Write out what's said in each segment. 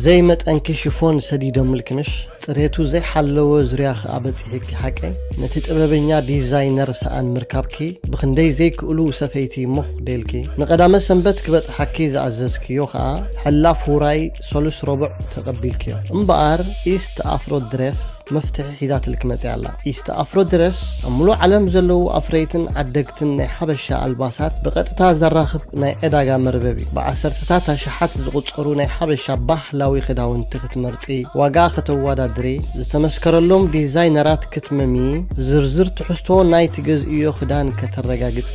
ዘይመጠንኪ ሽፎን ሰዲዶምልኪ ምሽ? ጽሬቱ ዘይሓለወ ዙርያ ከኣ በጺሒኪ ሓቀይ? ነቲ ጥበበኛ ዲዛይነር ሰኣን ምርካብኪ ብኽንደይ ዘይክእሉ ሰፈይቲ ሞኽ ደልኪ? ንቐዳመ ሰንበት ክበጽሓኪ ዝኣዘዝክዮ ከኣ ሕላፍ ውራይ ሰሉስ ረቡዕ ተቐቢልክዮ። እምበኣር ኢስት ኣፍሮ ድሬስ መፍትሒ ሒዛትልኪ መጺኣ ኣላ። ኢስት ኣፍሮ ድረስ ኣብ ምሉእ ዓለም ዘለዉ ኣፍረይትን ዓደግትን ናይ ሓበሻ ኣልባሳት ብቐጥታ ዘራኽብ ናይ ዕዳጋ መርበብ እዩ። ብዓሰርተታት ኣሽሓት ዝቑጸሩ ናይ ሓበሻ ባህላዊ ክዳውንቲ ክትመርጺ፣ ዋጋ ከተወዳድሪ፣ ዝተመስከረሎም ዲዛይነራት ክትመሚ፣ ዝርዝር ትሕዝቶ ናይ ትገዝእዮ ክዳን ከተረጋግጺ፣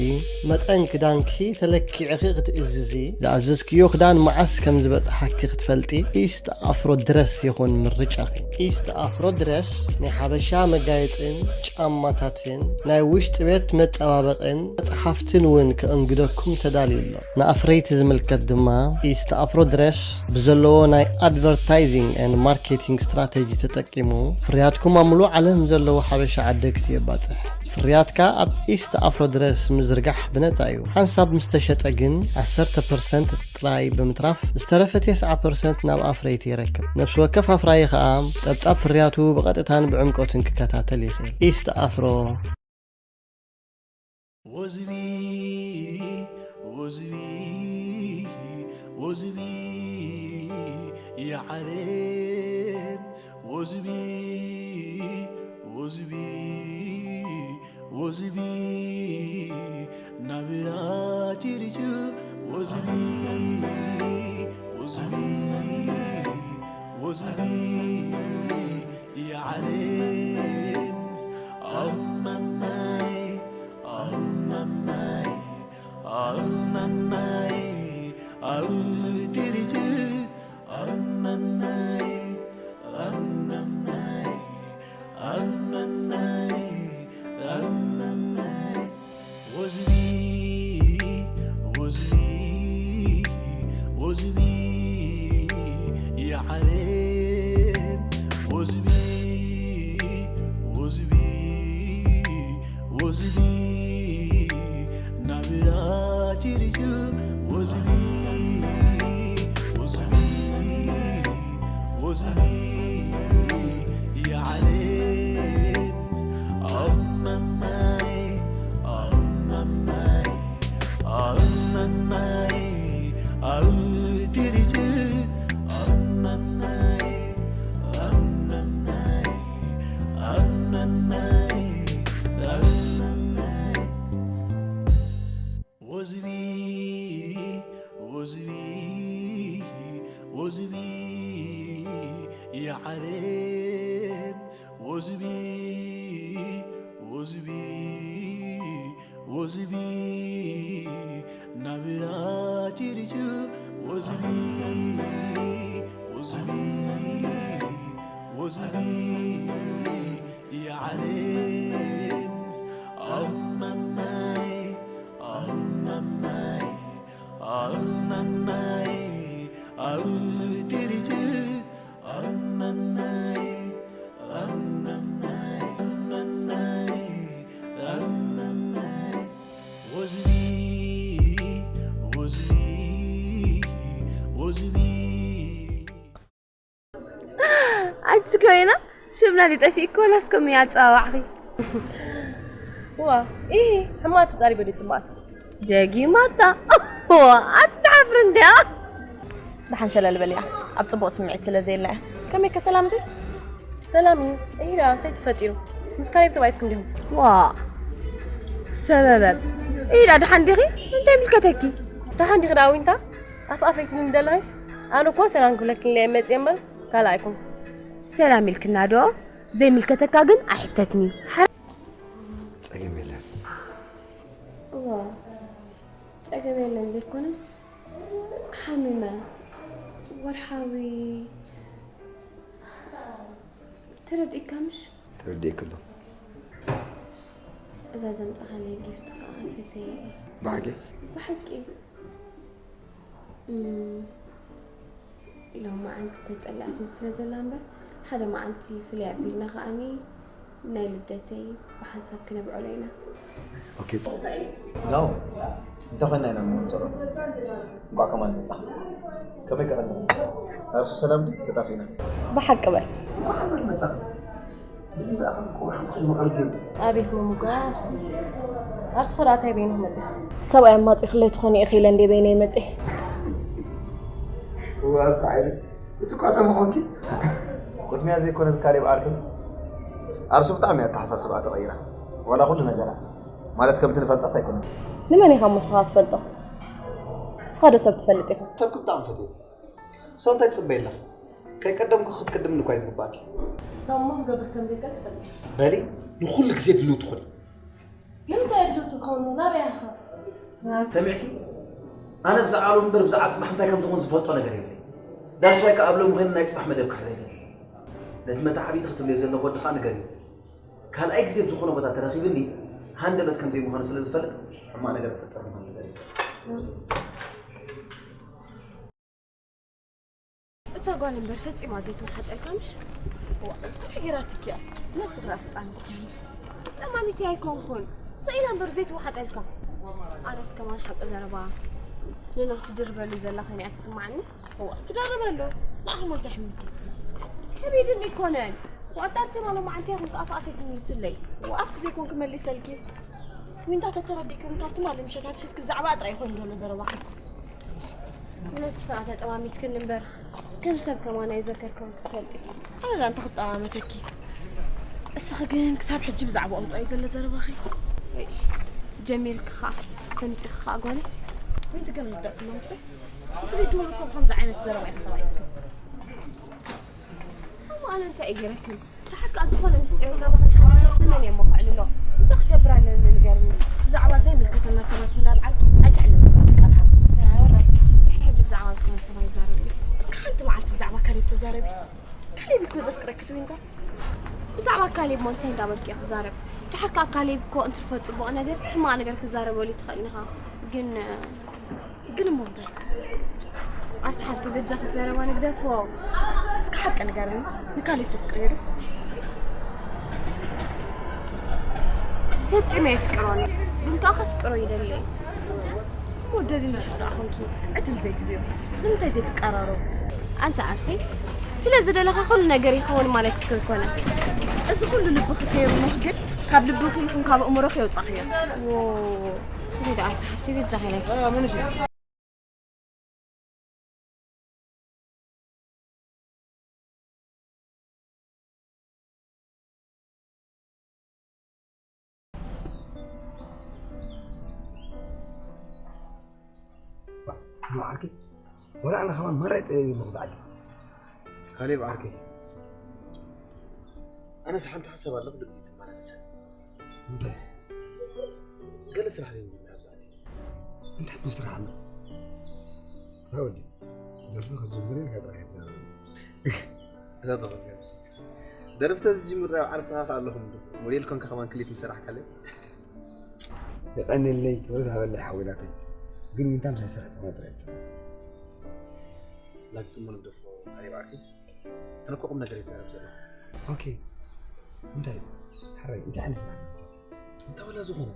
መጠን ክዳንኪ ተለኪዕኺ ክትእዝዚ፣ ዝኣዘዝክዮ ክዳን መዓስ ከም ዝበጽሓኪ ክትፈልጢ፣ ኢስት ኣፍሮ ድረስ ይኹን ምርጫኺ። ኢስት ኣፍሮ ድረስ ናይ ሓበሻ መጋየጽን ጫማታትን ናይ ውሽጢ ቤት መጸባበቕን መጽሓፍትን እውን ከእንግደኩም ተዳልዩ ኣሎ። ንኣፍረይቲ ዝምልከት ድማ ኢስት ኣፍሮ ድረስ ብዘለዎ ናይ ኣድቨርታይዚንግ ኤንድ ማርኬቲንግ ስትራተጂ ተጠቂሙ ፍርያትኩም ኣብ ምሉእ ዓለም ዘለዉ ሓበሻ ዓደግቲ የባጽሕ። ፍርያትካ ኣብ ኢስት ኣፍሮ ድረስ ምዝርጋሕ ብነጻ እዩ። ሓንሳብ ምስ ተሸጠ ግን ዓሰርተ ፐርሰንት ጥራይ ብምትራፍ ዝተረፈ ተስዓ ፐርሰንት ናብ ኣፍረይቲ የረክብ። ነፍሲ ወከፍ ኣፍራዪ ከኣ ጸብጻብ ፍርያቱ ብቐጥታን ብዕምቆትን ክከታተል ይኽእል። ኢስት ኣፍሮ። ወዝቢ ወዝቢ ወዝቢ የዓለም ወዝቢ ወዝቢ ወዝቢ ናብራ ጭርጭ ወዝቢ ወዝቢ ወዝቢ የዓለም ኣማማይ ኣማማይ ኣማማይ ኣብ ድርጅ ኣማማይ ኣማማይ ኣማማይ ኣማማይ ወዝቢ ወዝቢ ወዝቢ የዓለም ወዝቢ ወዝቢ ወዝቢ ናብራ ጅርጅ ወዝቢ ወዝቢ ወዝቢ የዓለም ኣማማይ ኣማማይ ኣማማይ ኣብ ድርጅ ኣማማይ ኣማማይ ኣማማይ ኣማማይ ወዝቢ ወዝቢ ወዝቢ የዓለም ወዝቢ ወዝቢ ወዝቢ ናብራ ጅርጅ ወዝቢ ወዝቢ ወዝቢ የዓለም ኣማማይ ኣማማይ ኣማማይ ኣብ ድርጅ ኣማማይ ኣማማይ ኣማማይ ኣማማይ ወዝቢ ወዝቢ ወዝቢ ኣንቺ ኮሪና ሽምና ሊጠፊእኮ ላስከም ያጻዋዕኺ ዋ ኢሂ ሕማት ተጻሪበ ድዩ ጽቡቓት ደጊማታ ዋ ኣትዓፍር እንዲያ ደሓን ሸለል በልያ ኣብ ጽቡቕ ስምዒት ስለ ዘየላ እያ ከመይ ከ ሰላም ድዩ ሰላም እዩ ኢሂዳ እንታይ ተፈጢሩ ምስ ካሌብ ተባኢስኩም ዲኹም ዋ ሰበበብ ኢዳ ደሓን ዲኺ እንታይ ምልከተኪ ደሓን ዲኺ ደኣ ዊንታ ኣፍ ኣፈይ ትብልኒ ዘለኺ ኣነ እኮ ሰላም ክብለክን ኢለ እየ መጽየ እምበር ካልእ ኣይኮንኩ ሰላም ኢልክና ዶ ዘይምልከተካ ግን ኣይሕተትኒ ሓ ጸገም የለን እዋ ጸገም የለን ዘይኮነስ ሓሚመ ወርሓዊ ተረዲእካ ምሽ ተረዲእክሎ እዛ ዘምጻኻለይ ጊፍት ከዓ ፈተየ እየ ብሓቂ ብሓቂ እም፣ ሎም መዓልቲ ተጸላእትኒ ስለ ዘላ እምበር ሓደ መዓልቲ ፍልይ ኣቢልና ከዓኒ ናይ ልደተይ ብሓንሳብ ክነብዕሎ ኢና ኦኬ ዳው እንተ ኾይና ኢና ንመንጽሮ። እንቋዕ ከማን መጻኻ። ከመይ ቀቐኒ? ኣርሱ ሰላም ድዩ? ተጣፊእና። ብሓቂ በል። እንቋዕ ከማን መጻኻ። ብዘይ ብኣኻን እኮ ሓንቲ ኾይኑ መቐረት እዩ። ኣቤት ምምጓስ። ኣርሱ ኸኣ እንታይ በይኑ መጺኻ? ሰብኣይ ኣማጺኽለይ ትኾኒ ኢኺ ኢለ እንዴ በይነይ መጺ። እዋ፣ ሳዕሪ። እቲ እኳ ተመኾንኪ። ቅድሚያ ዘይኮነ እዚ ካሌብ ዓርከይ፣ ኣርሱ ብጣዕሚ ኣተሓሳስባኣ ተቐይራ። ዋላ ኩሉ ነገራ። ማለት ከምቲ ንፈልጣስ ኣይኮነን። ንመን ኢኻ እሞ ንስኻ ትፈልጦ? ንስኻ ዶ ሰብ ትፈልጥ ኢኻ? ሰብኪ ብጣዕሚ ፈትየ። ሰው እንታይ ትጽበይ ኣለኺ? ከይቀደምኩ ክትቅድምኒ እኳ እዩ ዝግባእኪ። ካብ እሞ ክገብር ከም ዘይክእል ትፈልጥ ኢኻ። በሊ፣ ንኹሉ ግዜ ድልውቲ ኩኒ። ንምንታይ ድልውቲ ክኸውን? ናበይ ኢኻ? ሰሚዕኪ? ኣነ ብዛዕባ ሎም እምበር ብዛዕባ ጽባሕ እንታይ ከም ዝኾን ዝፈልጦ ነገር የብለይ። ዳስዋይ ከኣ ኣብ ሎም ኮይነ ናይ ጽባሕ መደብ ክሕዘ ኣይደልን። ነቲ መተዓብይቲ ክትብልዮ ዘለኺ ወዲ ከኣ ንገርዮ። ካልኣይ ግዜ ብዝኾነ ቦታ ተራኺብኒ ሃንደበት ከም ዘይምዃኑ ስለ ዝፈልጥ፣ ሕማቕ ነገር ክፍጠር ምዃኑ ንገርዮ። እታ ጓል እምበር ፈጺማ ዘይትወሓጠልካ ምሽ? ዋ፣ እንታይ ገይራትኪ እያ? ነብስኺ ርኣ ፍጣን ክትኮኒ። ጠማሚት ኣይኮንኩን። ስኢላ እምበር ዘይትወሓጠልካ። ኣነስ ከማን ሓቂ ዘረባ ንና ትድርበሉ ዘላ ኮይና እያ ትስማዓኒ። ዋ፣ ትደርበሉ። ንዓኺ ሞ እንታይ ሕምምኪ? ከቢድኒ ኣይኮነን። ዋ፣ ኣታ ኣርሴማ ሎማዓንቲ ኢኹም ከኣ ኣፍ ኣፈይ ትምልሱለይ። ዋ፣ ኣፍኪ ዘይኮንኪ መሊሰልኪ። ዊንታ ተተረዲእኪ እውን ካብ ትማሊ ምሸት ኣትሒዝኪ ብዛዕባ ጥራይ ይኾን ዘሎ ዘረባኺ። ነብስኺ ኣተጠማሚትክኒ እምበር፣ ከም ሰብ ከማን ኣይዘከርክን ክትፈልጢ። ኣነ ደኣ እንታይ ክጠማመተኪ? እስኺ ግን ክሳብ ሕጂ ብዛዕባኦም ጥራይ ዘሎ ዘረባኺ። እሽ፣ ጀሚርኪ ኸኣ፣ እስኺ ተምጺኺ ኸኣ ጓለይ። ምን ትገርም ደቂ መምሽ? እስኺ ድሮ እኮ ከምዚ ዓይነት ዘረባ ኢኺ ተባኢስኪ። እሞ ኣነ እንታይ እየ ገይረክን? ደሓር ከኣ ዝኾነ ምስጢረይ ካባኽን ሓሊፈስ ንመን እየ እሞ ከዕልሎ? እንታይ ክገብር ኣለኒ ንገርኒ? ብዛዕባ ዘይምልከተና ሰባት እንዳልዓልኩ ኣይትዕልልኒ፣ ቃልሓ። ኣይ፣ ወራይ። ድሕሪ ሕጂ ብዛዕባ ዝኾነ ሰብ ኣይዛረብን። እስከ ሓንቲ መዓልቲ ብዛዕባ ካሌብ ተዛረቢ። ካሌብ እኮ ዘፍቅረኪ ትዊንታ። ብዛዕባ ካሌብ እሞ እንታይ እንዳበልኪ እየ ክዛረብ? ደሓር ከኣ ካሌብ እኮ እንትርፎ ጽቡቕ ነገር፣ ሕማቕ ነገር ክዛረበሉ ትኽእል ኢኻ። ግን ግን እሞ እንታይ? ኣስሓብቲ በጃኺ ዘረባ ንግደፎ። እስኪ ሓቂ ንገርኒ፣ ንካሌብ ተፍቅርዮ ዶ? ፈጺመ የፍቅሮን፣ ግን ከኣ ከፍቅሮ ይደሊ። እሞ ደሊና ደኣ ኮንኪ ዕድል ዘይትብዮ፣ ንምንታይ ዘይትቀራረቡ? ኣንታ ኣርሴ፣ ስለ ዝደለኻ ኩሉ ነገር ይኸውን ማለት እኮ ኣይኮነን። እዚ ኩሉ ልብኺ ሰይሩ እሞ ግን ካብ ልብኺ ይኹን ካብ ኣእምሮኺ የውጻኽዮ። ዎ፣ እንዴ ደኣ ኣርሴ ሓፍተይ በጃኺ ኢለኪ። ኖ ዓርከይ፣ ወላ ኣነ ከማን ማራ ይጸልእ ኣለኹ ዝዓዲ። ካሌብ ዓርከይ፣ ኣነስ ሓንቲ ሓሳብ ኣለኹ፣ ልብሲ ትመላለሰ። እንታይ? ገለ ስራሕ ዘይብሉ ኣብዚ ዓዲ። እንታይ እኮ ስራሕ ኣሎ? እታ ወዲ፣ ደርፊ ክትጅምር ኢልካ ጥራሕ ኣይትዛረብ። እዛ ተኸልከል። ደርፊ ተዝጅምር ኣብ ዓርስኻ ከኣ ኣለኹም ዶ? ሞዴል ኮንካ ከማን ክሊፕ ምሰራሕካለይ? የቐንየለይ፣ ክብረት ሃበለይ ሓወይ ናተይ። ግን ምንታ ምሳይ ስራሕ ትኾነ ጥራይ ትሰርሕ። ላግ ጽሞ ንግደፎ፣ ካሌብ ዓርከይ። ኣነ እኮ ቁም ነገር ይዛረብ ዘለኹ። ኦኬ። እንታይ? ሕራይ፣ እንታይ ዓይነት ስራሕ ንሰርሕ? እንታይ ወላ ዝኾነ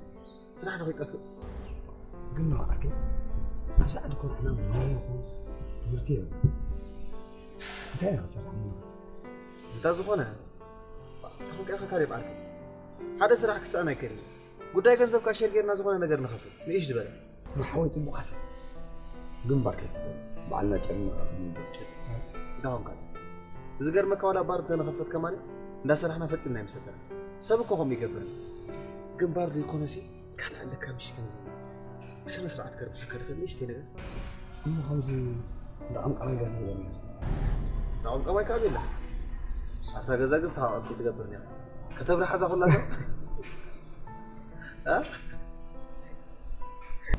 ስራሕ ዶ ከይጠፍእ? ግን ነው ዓርከይ፣ ኣብዚ ዓዲ እኮ ንሕና ሞያ ይኹን ትምህርቲ የብልና። እንታይ ኢና ክንሰርሕ እሞ? እንተ ዝኾነ፣ ተኾንካ ኢኻ ካሌብ ዓርከይ። ሓደ ስራሕ ክስኣን ኣይክእልን። ጉዳይ ገንዘብ ካሸር ጌርና ዝኾነ ነገር ንኸፍት። ንእሽ ዝበለ። መሓወይ ጽቡቕ ሓሳብ። ግንባር ከይትብል፣ ባዕልና ጨርና ካብ ንቦጭ። እንታይ ኾንካ? ዝገርመካ ዋላ ባር እንተንኸፍት ከማን፣ እንዳሰራሕና ፈጺምና ኣይምሰተና። ሰብ እኮ ከምኡ ይገብር። ግን ባር ዘይኮነሲ፣ ካልእ ኣለካ ምሽ ከምዚ። ብስነ ስርዓት ከርብሓካ ድኽእል ንእሽተይ ነገር። እሞ ከምዚ እንዳ ቀምቃማይ ገዛ ትብለኒ። እንዳ ቀምቃማይ ከኣ ቤላ። ኣብታ ገዛ ግን ሰሓቕ ቅርጺ ትገብር ነይራ። ከተብርሓ እዛ ኩላ ሰብ? እ?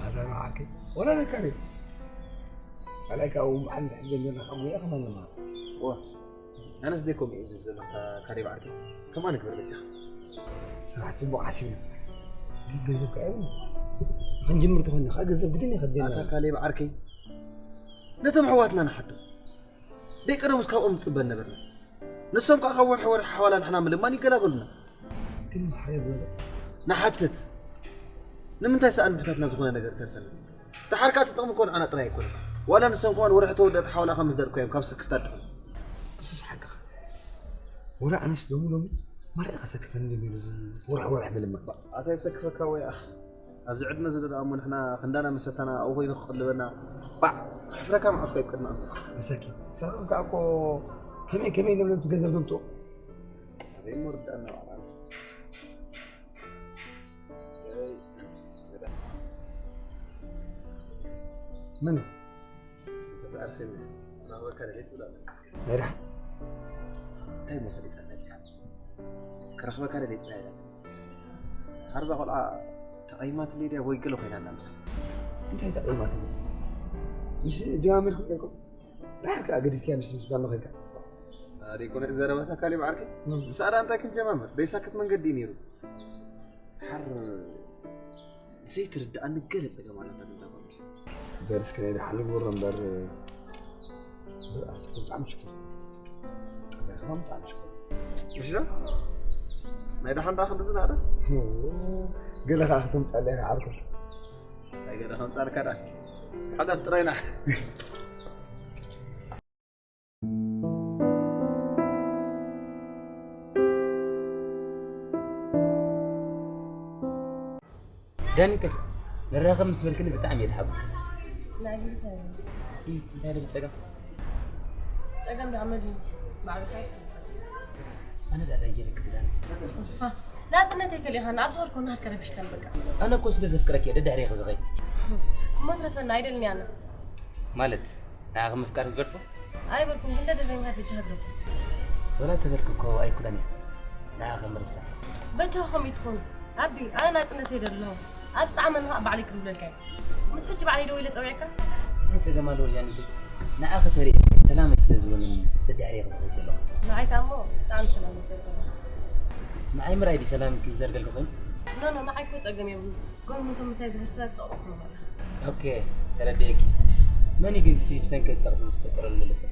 ኣታ ዓርከይ፣ ወላ ነካሪ። ኣላይ ካብኡ መዓል እንድሕር ጀሚርና ካብ ጉያ ከማን ንመሃር። ዋ፣ ኣነስ ደይ ከምኡ እየ ዝብል ዘለኹ፣ እታ ካሌብ ዓርከይ። ከምኣ ንግበር በጃኻ። ስራሕ ጽቡቕ ሓሲብና። ግን ገንዘብ ከኣ የብልና። ክንጅምር ተኾይና ከኣ ገንዘብ ግድን እዩ ከድልየና። ኣታ ካሌብ ዓርከይ፣ ነቶም ኣሕዋትና ንሓቶም። ደይ ቀደሙስ ካብኦም ንጽበ ነበርና። ንሶም ከኣ ካብ ወርሒ ወርሒ ሓዋላ ንሕና ምልማን ይገላገሉና። ግን ማሕረይ ብሎ ንሓትት። ንምንታይ ሰኣን ምሕታትና ዝኾነ ነገር ተርፈና? ደሓር ከኣ እቲ ጥቕሚ እኮ ንዓና ጥራይ ኣይኮነን። ዋላ ንሰን ከማን ወርሒ ተወደአ ተሓዋላ ከም ዝደርኩ እዮም ካብ ስክፍታ ድሕኑ። እሱስ ሓቅኻ። ወላ ኣነስ ሎሚ ሎሚ ማርያ ከሰክፈኒ ጀሚሩ እዚ ወርሒ ወርሒ ምልማን። ኣታ የሰክፈካ ወይ ኣኽ? ኣብዚ ዕድመ እዚ ደኣ እሞ ንሕና ክንዳና መሰታና ኣብኡ ኮይኑ ክቕልበና ባዕ ክሕፍረካ መዓት ኮይ ቅድሚ ኣምላኽ። መሳኪን። ንሳቶም ከኣ እኮ ከመይ ከመይ ኢሎም ነቲ ገንዘብ ዘምጽኦ? ኣበይ እሞ ርድኣና ባዕልና። መን? እዛ ኣርሴማ ክረኽበካ ደልየ ትብል ኣላ። ናይ ደሓን? እንታይ እሞ ፈሊጣ ነዚኣ? ክረኽበካ ደልየ ጥራይ ኢላትኒ። ሃርዛ ቆልዓ ተቐይማትለይ ድያ ወይ ገለ ኮይና ኣላ ምሳኻ? እንታይ ተቐይማትለይ? ምስ ጀማሚርኩም ነይርኩም? ድሓር ከኣ ገዲፍካያ ምስ ምስፋን ንኸድካ። ኣደይ ኮነ ዘረባታ ካሊብ ዓርከይ? እም። ምስኣ ደኣ እንታይ ክንጀማምር? ደይሳክት መንገዲ እዩ ነይሩ። ድሓር ዘይትርድኣኒ ገለ ጸገም ኣላታ ነዛ ጓል ኣንስተይቲ። በል እስከ ናይ ደሓን ንግበሮ እምበር፣ ብኣርሲ ብጣዕሚ ሽኮር። ብጣዕሚ ሽኮር። ምሽ ዶ? ናይ ደሓን ደኣ ክንድዚ ናዕረ? ገለ ከኣ ክትምጻለይ ኢኻ ዓርኩ። ናይ ገለ ከምጻልካ ደኣ። ሕለፍ ጥራይና። ዳኒተ፣ ንራኸብ ምስ በልክኒ ብጣዕሚ እየ ተሓጒሰ። ናይ ግሊ ሰብ እዩ። እይ፣ እንታይ ደኣ ጸገም? ጸገም ደኣ መን እዩ? ባዕልኻ ይስምዕ። ኣነ ደኣ እንታይ ገይረኪ ትዳኒ? እፋ፣ ናጽነተይ ከሊእኻኒ፣ ኣብ ዝኸድኩ ናሃድካ ረቢሽካኒ በቃ። ኣነ እኮ ስለ ዘፍቅረኪ እየ ደድሕሬኺ ዝኸይድ። እሞ ትረፈና፣ ኣይደልን እየ ኣነ። ማለት? ንዓኺ ምፍቃር ክገድፎ? ኣይበልኩን፣ ግን ደድሕረይ ምኻድ በጃኻ ግደፎ። ወላ ተበልኪ እኮ ኣይኩለን እየ ንዓኺ ምርሳዕ። በጃኻ ከምኡ ትኾን። ኣቢ፣ ኣነ ናጽነተይ ደሎ። ኣብ ዝጠዓመኒ ኸኣ ባዕለይ ክድውለልካ እየ። ምስ ሕጂ ባዕለይ ደዊለ ጸዊዐካ። እንታይ ጸገም ኣለዎ ጃኒተይ? ንዓኺ ተሪኤ ሰላመይ ስለ ዝኾነኒ ደድሕሬኺ ዝኸይድ ዘለኹ። ንዓይ ከኣ እሞ ብጣዕሚ ሰላም እዩ ዘርገለካ። ንዓይ ምርኣይ ድዩ ሰላም ክዘርገልኪ ኮይኑ? ኖ፣ ኖ፣ ንዓይ እኮ ጸገም የብሉን። ጎኑ እቶም ምሳይ ዝህር ሰባት ጠቕቑ ማለት። ኦኬ፣ ተረዲኤኪ። መን እዩ ግን እቲ ብሰንኪ ጸቕጢ ዝፈጠረሉ ዘሎ ሰብ?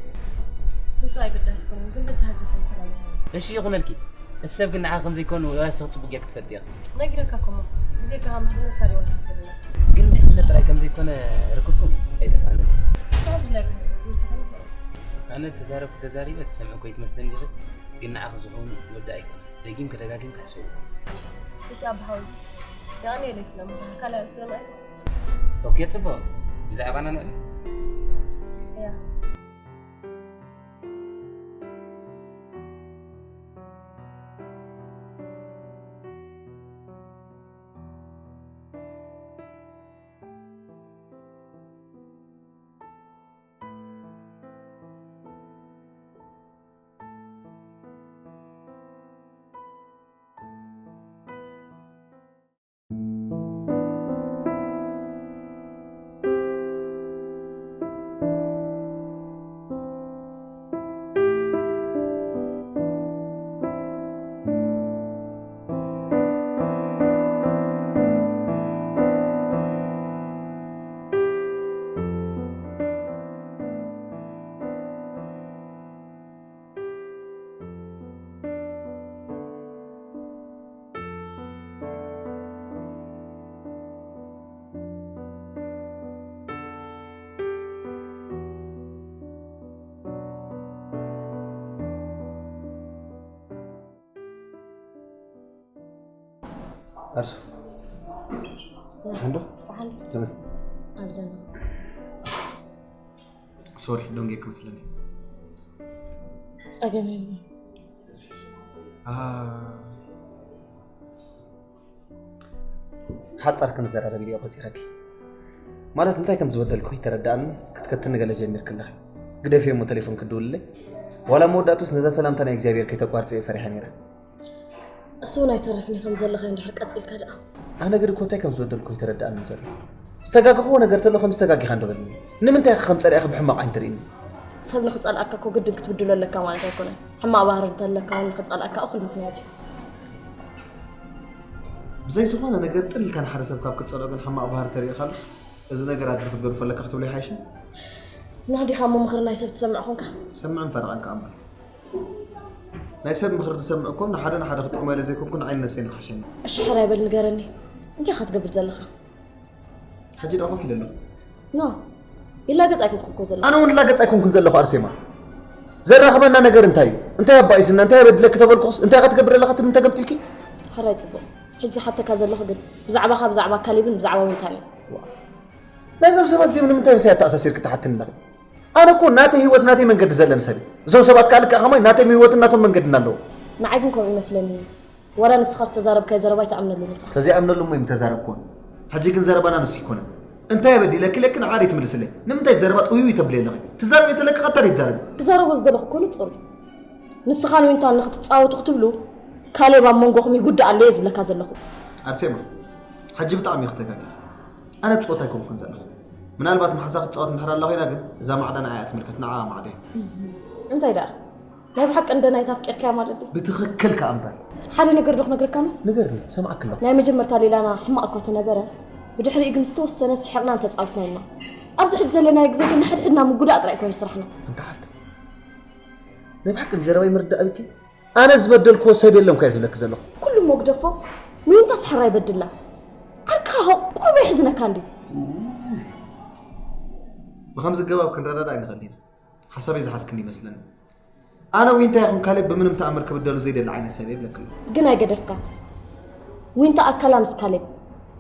ንሱ ኣይገዳስ ይኮነን፣ ግን በጃ ሃገርካ ሰላም ይሃብ። እሺ ይኹነልኪ። እቲ ሰብ ግን ንዓኺ ከም ዘይኮኑ ዋላ ንስኺ ጽቡቕ ጌርኪ ትፈልጢ ኢኺ። ነጊረካ እኮ እሞ፣ ብዘይካኻ ምሕዝነት ካልእ ወላ ሓንቲ የብልና። ግን ምሕዝነት ጥራይ ከም ዘይኮነ ርክብኩም ኣይጠፍኣንን። ንስኻ ብድላይካ ሰብ ይርክበኒ ይኽእል። ኣነ ተዛረብኩ ተዛሪበ ትሰምዒ እኮ ይትመስለኒ ኢኺ፣ ግን ንዓኺ ዝኾን ወዲ ኣይኮነን። ደጊምኪ ደጋጊምኪ ሕሰብሉ። እሺ ኣባ ሓወይ፣ የቐንየለይ ስለ ምኽርኻ። ካልእ ኣርእስቲ ዶ ኣሎ? ኦኬ፣ ጽቡቕ። ብዛዕባና ንዕልል። እያ። ኣርሱ። ሓንዶ? ሓንዶ? ተመን። ኣለና። ሶሪ፣ ደንጌ ክመስለኒ። ጸገም የብሉን። ኣሃ። ሓጻር ክንዘራረብ ኢለ እየ ቆጺረኪ። ማለት እንታይ ከም ዝበደልኩ ይተረዳእኒ፣ ክትከትኒ ገለ ጀሚርኪ ኣለኺ። ግደፍዮ እሞ ተሌፎን ክድውልለይ። ዋላ መወዳእቱስ ነዛ ሰላምታ ናይ እግዚኣብሔር ከይተቋርጽዮ ፈሪሐ ነይረ። እሱ እውን ኣይተርፍን እዩ ከም ዘለኻ እንድሕር ቀጺልካ ደኣ። ኣነ ግን እኮ እንታይ ከም ዝበደልኩ ኣይተረዳእንን ዘሎ። ዝተጋገኽዎ ነገር ተሎ ከም ዝተጋጊኻ እንዶ በልኒ። ንምንታይ ኢኻ ከም ጸላኢኻ ብሕማቕ ዓይኒ ትርእኒ? ሰብ ንኽጸልኣካ እኮ ግድን ክትብድሎ ኣለካ ማለት ኣይኮነን። ሕማቕ ባህሪ እንተለካ እውን ንኽጸልኣካ እኹል ምኽንያት እዩ። ብዘይ ዝኾነ ነገር ጥል ኢልካ ንሓደ ሰብ ካብ ክትጸልኦ ግን ሕማቕ ባህሪ ተሪእኻሉ፣ እዚ ነገራት እዚ ክትገድፎ ኣለካ ክትብሎ ይሓይሽ? ናዲኻ እሞ ምኽሪ ናይ ሰብ ትሰምዕ ኾንካ? ሰምዕን ፈረቓን ከኣ እምበር። ናይ ሰብ ምኽሪ ዝሰምዕ እኮ ንሓደ ንሓደ ክጥቕሞ ኢለ ዘይኮንኩ ንዓይን ነብሰይን ይኽሕሸኒ። እሺ ሕራይ በል ንገረኒ። እንታይ ኢኻ ትገብር ዘለኻ? ሕጂ ደኣ ኮፍ ኢለ ኣለኹ። ኖ፣ ይላገጽ ኣይኮንኩን እኮ ዘለኹ። ኣነ እውን ላገጽ ኣይኮንኩን ዘለኹ ኣርሴማ። ዘራኽበና ነገር እንታይ እዩ? እንታይ ኣባኢስና፣ እንታይ ኣበድለኪ ተበልኩኽስ፣ እንታይ ኢኻ ትገብር ዘለኻ ትብል እንተገምጢልኪ? ሕራይ ጽቡቕ። ሕጂ ዝሓተካ ዘለኹ ግን ብዛዕባኻ፣ ብዛዕባ ካሌብን ብዛዕባ ዊንታን እዩ። ናይዞም ሰባት እዚኦም ንምንታይ ምሳይ ኣተኣሳሲርኪ ትሓትኒ ኣለኺ? ኣነ እኮ ናተይ ህይወት ናተይ መንገዲ ዘለኒ ሰብ እየ። እዞም ሰባት ከኣ ልክዕ ከማይ ናተይ ህይወትን ናቶም መንገድን ኣለዎም። ንዓይ ግን ከምኡ ይመስለኒ። ዋላ ንስኻ ዝተዛረብካዮ ዘረባ ኣይትኣምነሉን ኢኻ። ተዘይኣምነሉ እሞ ኣይምተዛረብኩዎን። ሕጂ ግን ዘረባና ንሱ ኣይኮነን። እንታይ በዲለኪ ኢለኪ ንዓ ደይትምልስለይ? ንምንታይ ዘረባ ጥውይውይ ተብሊ ኣለኺ? ትዛረቢ ተለኪ ቀጥታ ደይትዛረቢ? ክዛረቦ ዝደለኹ እኮ ንጹር እዩ። ንስኻን ዊንታን ንኽትጻወቱ ክትብሉ ካሌብ ኣብ መንጎኹም ይጉዳእ ኣሎ እየ ዝብለካ ዘለኹ። ኣርሴማ፣ ሕጂ ብጣዕሚ ኢኺ ተጋጊኺ። ኣነ ክጻወት ኣይኮንኩን ዘለኹ። ምናልባት መሓዛ ክትጻወት እንድሕር ኣላ ኮይና ግን እዛ ማዕዳ ንዓይ እያ ትምልከት፣ ንዓኣ ማዕዶ እየ። እንታይ ደኣ? ናይ ብሓቂ እንደ ናይታ ኣፍቂርካያ ማለት ድዩ? ብትኽክል ከኣ እምበር። ሓደ ነገር ዶ ክነግረካ ነው? ንገርኒ፣ እሰምዓኪ ኣለኹ። ናይ መጀመርታ ሌላና ሕማቕ እኳ ተነበረ፣ ብድሕሪኡ ግን ዝተወሰነ ስሒቕና እንተጻዊትና ኢና። ኣብዚ ሕጂ ዘለናዮ ግዜ ግን ንሕድሕድና ምጉዳእ ጥራይ ኮይኑ ስራሕና። ኣንታ ሓፍተይ፣ ናይ ብሓቂ ድዩ ዘረባይ ምርዳእ ኣብኪ? ኣነ ዝበደልክዎ ሰብ የለን እኳ እየ ዝብለኪ ዘለኹ። ኩሉ እሞ ግደፎ፣ ንዊንታስ ሕራይ በድላ። ዓርክኻ ቁሩብ የሕዝነካ እንድዩ። ብኸምዚ ኣገባብ ክንረዳዳእ ኣይንኽእልን ኢና። ሓሳበይ ዝሓዝክኒ ይመስለኒ። ኣነ ዊንታ ይኹን ካሌብ ብምንም ተኣምር ክብደሉ ዘይደሊ ዓይነት ሰብ እየ ይብለኪ ኣለኹ። ግን ኣይገደፍካን። ዊንታ ኣካላ ምስ ካሌብ፣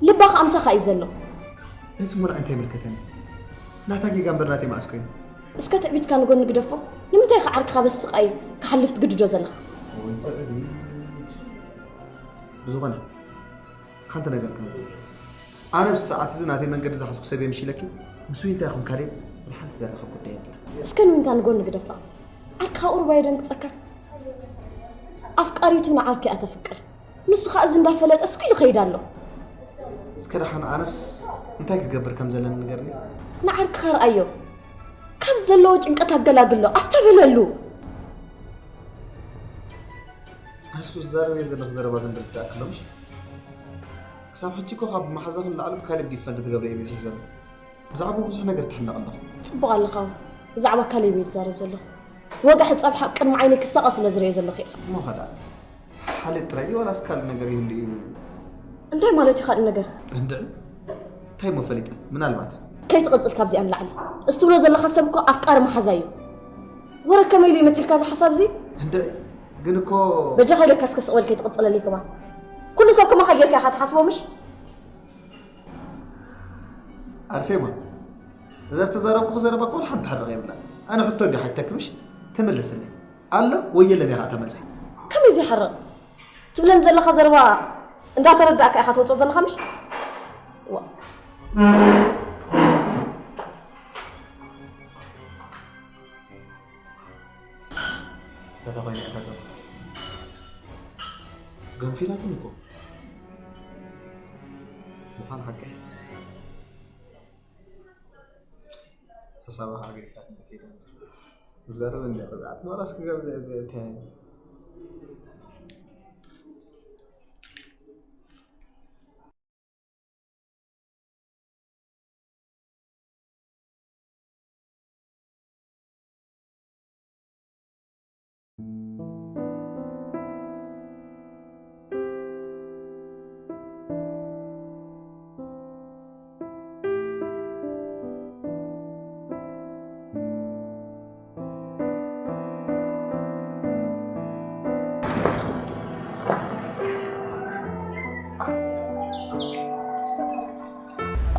ልባ ከኣ ምሳኻ እዩ ዘሎ። እዚ እሞ ንዓይ እንታይ ይምልከተኒ? ናታ ጌጋ እምበር ናተይ መዓስ ኮይኑ? እስከ ትዕቢትካ ንጎኒ ግደፎ። ንምንታይ ኢኻ ዓርክኻ በዚ ስቓይ ክሓልፍ ትግድዶ ዘለኻ? ብዝኾነ ሓንቲ ነገር ክነግረኪ። ኣነ ኣብዚ ሰዓት እዚ ናተይ መንገዲ ዝሓዝኩ ሰብ እየ ምሽ ኢለኪ? ምስ ዊንታ ይኹን ካሌብ ብሓንቲ ዘራኽብ ጉዳይ የብልና። እስከ ንዊንታ ንጎኒ ግደፋ። ዓርክኻ ቁሩብ ኣየደንግጸካን? ኣፍቃሪቱ ንዓርኩ እያ ተፍቅር። ንሱ ኸኣ እዚ እንዳፈለጠ ስቕ ኢሉ ይኸይድ ኣሎ። እስከ ደሓን ኣነስ እንታይ ክገብር ከም ዘለኒ ንገርኒ። ንዓርክኻ ርኣዮ። ካብ ዘለዎ ጭንቀት ኣገላግሎ። ኣስተብህለሉ። ኣርሱ ዝዛረበዮ ዘለኺ ዘረባ ግን ርዳእ ክሎ ምሽ? ክሳብ ሕጂ እኮ ካብ መሓዛኺ ንላዕሊ ብካሌብ ዲፈንድ ትገብርዮ ይመስል ዘሎ። ብዛዕባኡ ብዙሕ ነገር ትሕነቒ ኣለኺ። ጽቡቕ ኣለኻ። ብዛዕባ ካሌብ እየ ዝዛረብ ዘለኹ። ወግዒ ጸብሓ ቅድሚ ዓይነይ ክሳቐ ስለ ዝርእዮ ዘለኹ ኢኻ። እሞ ኸኣ ሓልዮት ጥራይ ድዩ ዋላስ ካልእ ነገር ይህሉ እዩ? እንታይ ማለት እዩ ካልእ ነገር? እንድዒ እንታይ እሞ ፈሊጠ? ምናልባት። ከይትቕጽል ካብዚኣ ንላዕሊ። እዚ ትብሎ ዘለኻ ሰብ እኮ ኣፍቃሪ መሓዛይ እዩ። ወረ ከመይ ኢሉ እዩ መጺኡልካ እዚ ሓሳብ እዚ? እንድዒ ግን እኮ። በጃኻ ኢለካ እስከ ስቕ በል ከይትቕጽለለይ ከማን። ኩሉ ሰብ ከማኻ ጌርካ ኢኻ ትሓስቦ ምሽ? ኣርሴማ፣ እዛ ዝተዛረብኩኺ ዘረባ እኮ ወላ ሓንቲ ትሕርቕ የብላን። ኣነ ሕቶ እንድየ ሓቲተኪ ምሽ? ትምልስለይ ኣሎ ወይ የለን ኢኻ እታ መልሲ። ከመይ ዘይሓርቕ? ትብለኒ ዘለኻ ዘረባ እንዳተረዳእካ ኢኻ ተውጽኦ ዘለኻ ምሽ? ዋ። ተተኾይነ እፈቶ። ገንፊላትኒ እኮ። ምዃን ሓቂ። ሓሳባ ሃገሪካትኒ ከይደ። ዝዛረብ እንዲያ ተብዓት። ኖራስ ክገብር እንታይ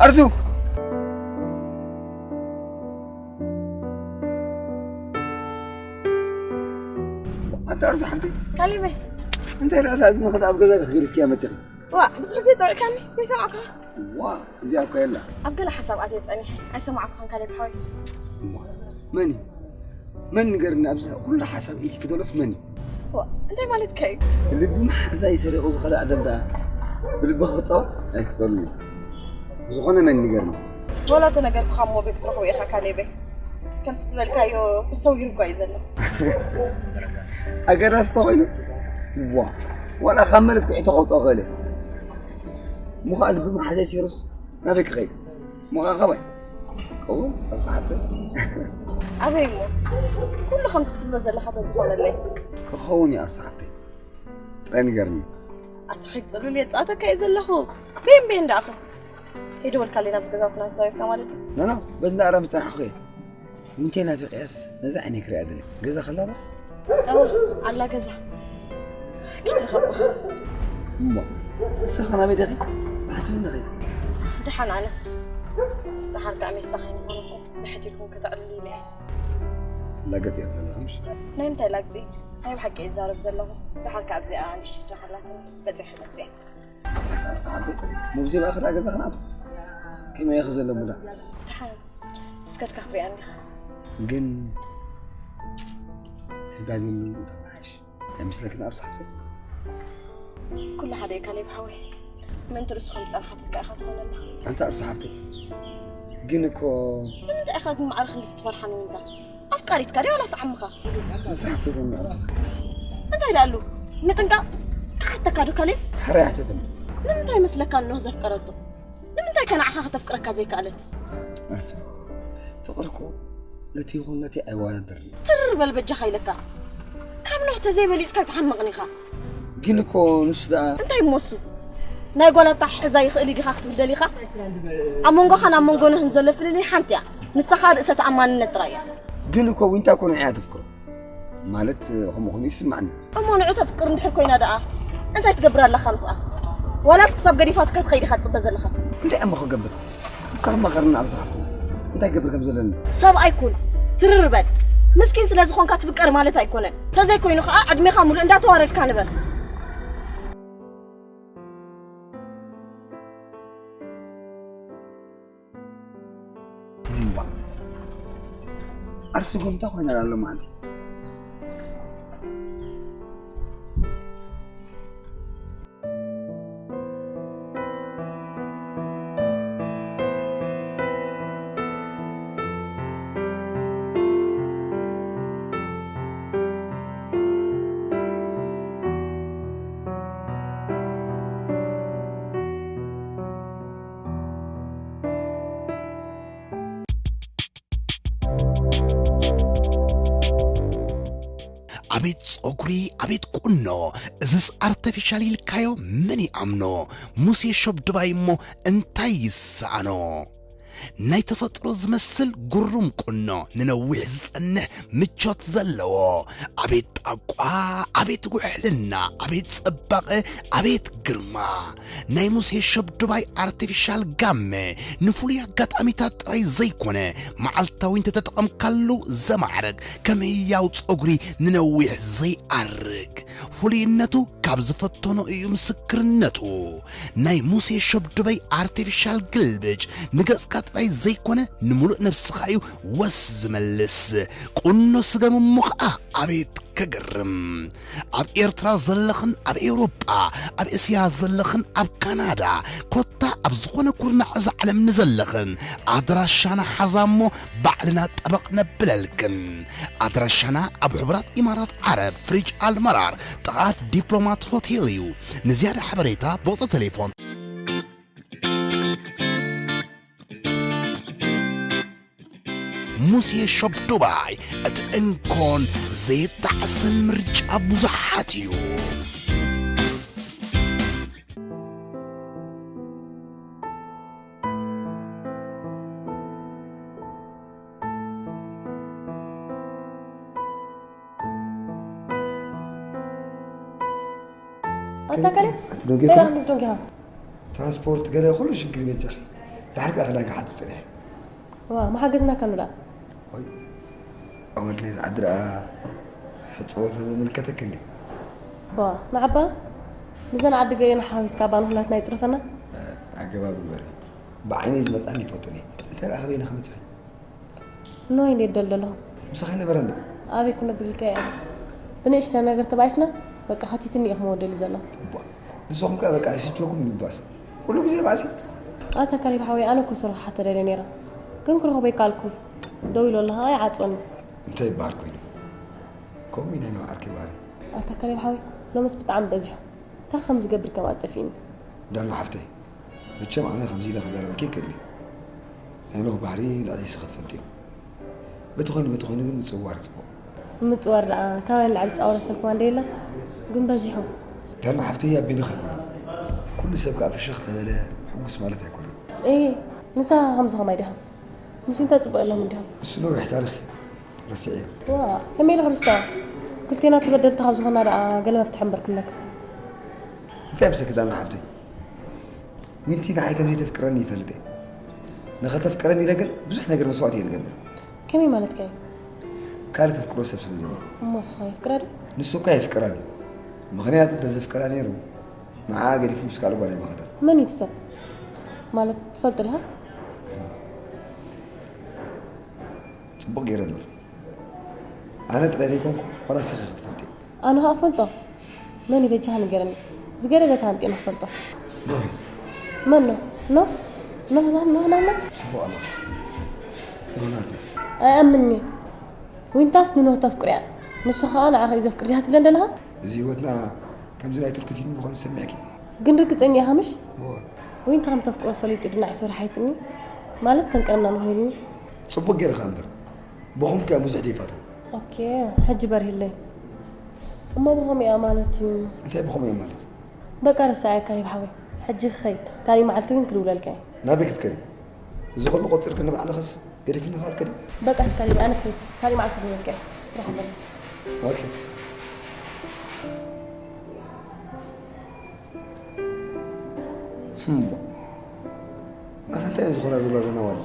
ኣርሱ ኣታ ኣርሱ ሓፍተይ ካሊበይ እንታይ ራእታ እዝንኺ ኣብ ገዛ ተገዲፍክያ መፂኺ ዋ ብዙሕ ግዜ ፀዊዕካኒ ዘይሰማዕኩኻ ዋ እዚኣ እኮ የላ ኣብ ገለ ሓሳብ ኣትየ ፀኒሐ ኣይሰማዕኩኻን ካሊብ ሓወይ መን እዩ መን ንገርኒ ኣብዚ ኩሉ ሓሳብ ኢቲ ክደሎስ መን እዩ እንታይ ማለትካ እዩ ልቢ መሓዛይ ሰሪቑ ዝኸደ ኣደም ደኣ ብልቢ ክፃወት ኣይፍቀዱኒ ብዝኾነ መን ንገርኒ ወላ ተነገርኩኻ እሞ ቤት ክትረኽቦ ኢኻ ካሌበይ ከምቲ ዝበልካዮ ተሰዊሩ እኳ እዩ ዘሎ ኣገዳሲ ተኾይኑ ዋ ዋላ ካብ መለት ኩዒቶ ከውፅኦ ክእል እሞ ከዓ ልቢ መሓዛይ ሰይሩስ ናበይ ክኸይድ እሞ ከዓ ካባይ ቀውም ኣብ ሰሓብተ ኣበይ እሞ ኩሉ ከምቲ ትብሎ ዘለኻ ተዝኾነለይ ክኸውን እዩ ኣብ ሰሓብተይ ጥራይ ንገርኒ ኣቲ ኸይድ ጽሉል የጻተካ እየ ዘለኹ። ቤን ቤን ደኣኹ። ከይደወልካለይ ናብዚ ገዛውትና ተዛዊርካ ማለት እዩ። ኖ፣ ኖ፣ በዚ እንዳኣራ ምጸናሕኹ እየ። ምንታይ ናፊቀያስ ነዚ ዓይነይ ክሪኣ ደለ። ገዛ ከላ ዶ? እወ፣ ኣላ ገዛ። ኪትረኸባ። እሞ፣ ንስኻ ናበይ ደኺ? ብሓስብ እንደኺ? ደሓን ኣነስ። ደሓር ከኣ ሜሳ ከይንኾነኩም፣ ብሕት ኢልኩም ከተዕልሉ ኢለ እየ። ትላገጽ እያ ዘለኻ ምሽ? ናይ ምንታይ ላግጺ? ናይ ብሓቂ እየ ዝዛረብ ዘለኹ። ደሓር ከኣ ኣብዚኣ ንእሽተይ ስራሕ ኣላትኒ። በጺሐ መጽእ እየ። ኣታ ሰሓብቲ፣ ሙብዚ በኣኽ ደኣ ገዛ ክነኣቱ። ከመይ ኢኺ ዘሎ ሙዳ? ደሓን፣ ምስ ከድካ ክትሪኣኒ ኢኻ። ግን ተዳልየሉ ምእታው ይሓይሽ። ኣይመስለክን ኣርሱ ሓፍተይ? ኩሉ ሓደ እዩ ካሌብ ሓወይ። ምእንቲ ርእሱ ከም ዝጸንሓትልካ ኢኻ ትኾነላ። ኣንታ ኣርሱ ሓፍተይ፣ ግን እኮ ንምንታይ ኢኻ ግን ማዕረ ክንድዚ ትፈርሓኒ ወንታ? ኣፍቃሪትካ ድያ ዋላስ ዓምኻ? ምፍራሕ እኮ ይኮን ኣርሱ። እንታይ ደኣ ኣሉ? ምጥንቃቕ ክሓተካ ዶ ካሌብ? ሓራይ ኣይሓተተን። ንምንታይ ይመስለካ ንኖህ ዘፍቀረቶ? ንምንታይ ከ ንዓኻ ከተፍቅረካ ዘይከኣለት? ኣርሱ፣ ፍቕሪ እኮ ነቲ ይኹን ነቲ ኣይወዳደርን። ትር በል በጃኻ ኢለካ። ካብ ኖህ ተዘይበሊጽካ ኣይትሓምቕን ኢኻ። ግን እኮ ንሱ ደኣ እንታይ እሞ እሱ? ናይ ጓል ኣተሓሕዛ ይኽእል እዩ ዲኻ ክትብል ደሊኻ? ኣብ መንጎኻን ኣብ መንጎ ኖህን ዘሎ ፍልልይ ሓንቲ እያ። ንሳ ኸኣ ርእሰ ተኣማንነት ጥራይ እያ። ግን እኮ ዊንታ እኮ ንዕኣ ተፍቅሮ። ማለት ከምኡ ኮይኑ ይስማዕኒ። እሞ ንዑ ተፍቅር እንድሕር ኮይና ደኣ እንታይ ትገብር ኣለኻ ምስኣ? ዋላስ ክሳብ ገዲፋትካ ትኸይድ ኢኻ ትጽበ ዘለኻ? እንታይ እሞ ክገብር? ንስኻ መኸርና ኣብ ዝሓፍትና እንታይ ክገብር ከም ዘለኒ። ሰብኣይ ኩን፣ ትርር በል። ምስኪን ስለ ዝኾንካ ትፍቀር ማለት ኣይኮነን። ተዘይኮይኑ ኸኣ ዕድሜኻ ሙሉእ እንዳተዋረድካ ንበር። እምባ። ኣርሲ ጎንታ ኮይና ኣላ ሎማዓንቲ። ኣቤት ጸጉሪ፣ ኣቤት ቁኖ፣ እዝስ ኣርተፊሻል ኢልካዮ መን ይኣምኖ? ሙሴ ሸብድባይ እሞ እንታይ ይሰኣኖ? ናይ ተፈጥሮ ዝመስል ግሩም ቁኖ፣ ንነዊሕ ዝጸንሕ ምቾት ዘለዎ። ኣቤት ጣቋ፣ ኣቤት ውሕልና፣ ኣቤት ጽባቐ፣ ኣቤት ግርማ። ናይ ሙሴ ሸብድባይ ኣርቲፊሻል ጋመ ንፍሉይ ኣጋጣሚታት ጥራይ ዘይኮነ፣ መዓልታዊ እንተተጠቐምካሉ ዘማዕርግ፣ ከም ህያው ጸጉሪ ንነዊሕ ዘይኣርግ። ፍሉይነቱ ካብ ዝፈተኖ እዩ ምስክርነቱ። ናይ ሙሴ ሸብድበይ ኣርቲፊሻል ግልብጭ ንገጽካ ጥራይ ዘይኮነ፣ ንምሉእ ነብስኻ እዩ ወስ ዝመልስ። ቁኖ ስገም እሞ ኸኣ ኣቤት ከገርም! ኣብ ኤርትራ ዘለኽን ኣብ ኤውሮጳ፣ ኣብ እስያ ዘለኽን ኣብ ካናዳ፣ ኮታ ኣብ ዝኾነ ኩርናዕ እዛ ዓለም ንዘለኽን፣ ኣድራሻና ሓዛ እሞ ባዕልና ጠበቕ ነብለልክን። ኣድራሻና ኣብ ሕቡራት ኢማራት ዓረብ፣ ፍሪጅ ኣልመራር፣ ጥቓ ዲፕሎማት ሆቴል እዩ። ንዝያዳ ሓበሬታ ብቑጽሪ ቴሌፎን። ሙሴ ሾፕ ዱባይ፣ እቲ እንኮን ዘይጣዕስን ምርጫ ብዙሓት እዩ። ኣታ ካሌብ፣ ኣቲ ደንጊኹ? ሌላ ክንድዚ ደንጊኻ? ትራንስፖርት ገለ ኩሉ ሽግር ይበጃኺ። ድሓር ከኣ ክዳንኪ ሓጽብ ጽኒሐ። ዋ፣ መሓገዝናካ ዶ ደኣ? ወይ፣ ኣወል ናይዚ ዓዲ ደኣ ሕጽቦት ዝምልከተኪ እንድዩ። ዋ፣ ንዓባ፣ ንዘን ዓዲ ገሬና ሓዊስካ ኣባ ንኹላትና ይጽረፈና? ኣገባብ ግበሪ። ብዓይነይ ዝመጻኒ ይፈቱኒ። እንታይ ደኣ፣ ካበይ ኢና ክመጽእ? ኖይ እንዴት ደልደሎ? ምሳኺ ነበረ እንዴ? ኣበይ ክነብር ኢልካ እየ? ብንእሽተ ነገር ተባኢስና፣ በቃ ሓቲትኒ ኢኹም ወደሊ ዘሎ። እቧ፣ ንስኹም ከ በቃ ኣይስችወኩም ይባስ። ኩሉ ግዜ ባሲ። ኣታ ካሌብ ሓወይ፣ ኣነ እኮ ስራሕ ሓተደለ ነይረ። ግን ክረኽቦ ኣይከኣልኩን። ደው ኢሉ ኣለኻ፣ ኣይዓጽወኒ። እንታይ ይበሃል ኮይኑ? ከምኡ ኢና ንባዕልኪ ባህሪ። ኣታ ካሌብ ሓወይ፣ ሎምስ ብጣዕሚ በዚሑ። እንታይ ከም ዝገብር ከም ኣጠፊእኒ። ዳኑ ሓፍተይ፣ መቸም ኣነ ከምዚ ኢለ ክዛረበኪ ይክእል እየ። ናይ ኖህ ባህሪ ልዕሊ እስኺ ትፈልጥዮ። በቲ ኮይኑ በቲ ኮይኑ ግን ምጽውዋር እዩ ጽቡቕ። ምጽዋር ደኣ ካባይ ንላዕሊ ጻውረ ሰልክዋ እንደ የለን። ግን በዚሑ። ዳና ሓፍተይ ኣቢንኽ ኣይኮነን። ኩሉ ሰብ ከኣ ፍሽኽ ተበለ ሕጉስ ማለት ኣይኮነን። እይ ንሳ ከምዚ ከማይ ዲኻ? ምስ እንታይ ጽቡቕ የሎም እንዲኹም? እሱ ነዊሕ ታሪኽ እዩ። ረስዐዮ። ዋ ከመይ ኢለ ክርስቶ ክልቴና ተበደልቲ ካብ ዝኾና ደኣ ገለ መፍትሒ እምበር ክብለካ። እንታይ ምሰኪ ዳና ሓፍተይ? ዊንቲ ንዓይ ከም ዘይተፍቅረኒ ይፈልጥ እየ። ንኸተፍቅረኒ ኢለ ግን ብዙሕ ነገር መስዋእቲ እየ ዝገብር። ከመይ ማለትካ እዩ? ካልእ ተፍቅሮ ሰብ ስለ ዘለኒ። እሞ ንሱ ኸ የፍቅራ ድዩ? ንሱ እኳ የፍቅረኒ እዩ። ምኽንያቱ እንተዘፍቅራ ነይሩ ንዓኣ ገዲፉ ምስ ካልእ ጓል ኣይምኸደን። መን እዩ እቲ ሰብ? ማለት ትፈልጦ ዲኻ? ጽቡቕ ገይረ እምበር ኣነ ጥራይ ዘይኮንኩ ዋላ ንስኺ ክትፈልጢ። ኣነ ኸኣ እፈልጦ። መን እዩ በጃኻ ንገረኒ። ዝገደደ ተሃንጢና ክፈልጦ። መን ኖህ? ኖህ? ኖህ ናን ኖህ ናና? ጽቡቕ ኣሎ። ኖህ ናትና። ኣይኣምንኒ። ዊንታስ ንኖህ ተፍቅርያ። ንሱ ኸኣ ንዓኺ እዩ ዘፍቅር ዲኻ ትብለን ዘለኻ? እዚ ህይወትና ከምዚ ናይ ቱርኪ ፊልም ምዃኑ ሰሚዕኪ? ግን ርግጸኛ ኢኻ ምሽ? እወ። ዊንታ ከም ተፍቅሮ ፈሊጡ ድና ዕስር ሓይትኒ ማለት ከም ቀደምና ምኾይኒ። ጽቡቕ ገይርኻ እምበር ብኹም ከ ብዙሕ ደይፋትዎ። ኦኬ ሕጂ በርሂለይ። እሞ ብኸምኡ እያ ማለት እዩ። እንታይ ብኸምኡ እያ ማለት? በቃ ርሳዐ ካሌብ ሓወይ። ሕጂ ክኸይድ። ካሊእ መዓልቲ ግን ክድውለልካ እየ። ናበይ ክትከዲ? እዚ ኩሉ ቆጺርኪ ንባዕልኽስ ገዲፍኒ ክትከዲ? በቃ ካሊድ ኣነ ክኸይድ። ካሊእ መዓልቲ ክድውለልካ እየ። ስራሕ ኣለኒ። ኦኬ። እታ እንታይ እዩ ዝኾና ዘሎ ዘናዋል?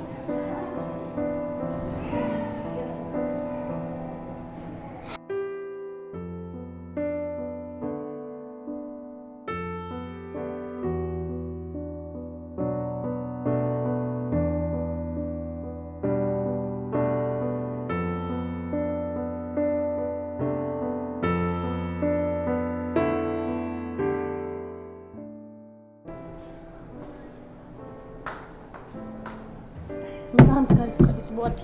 ምሳኻ ምስ ካሪፍ ቀዲስ ብወዲ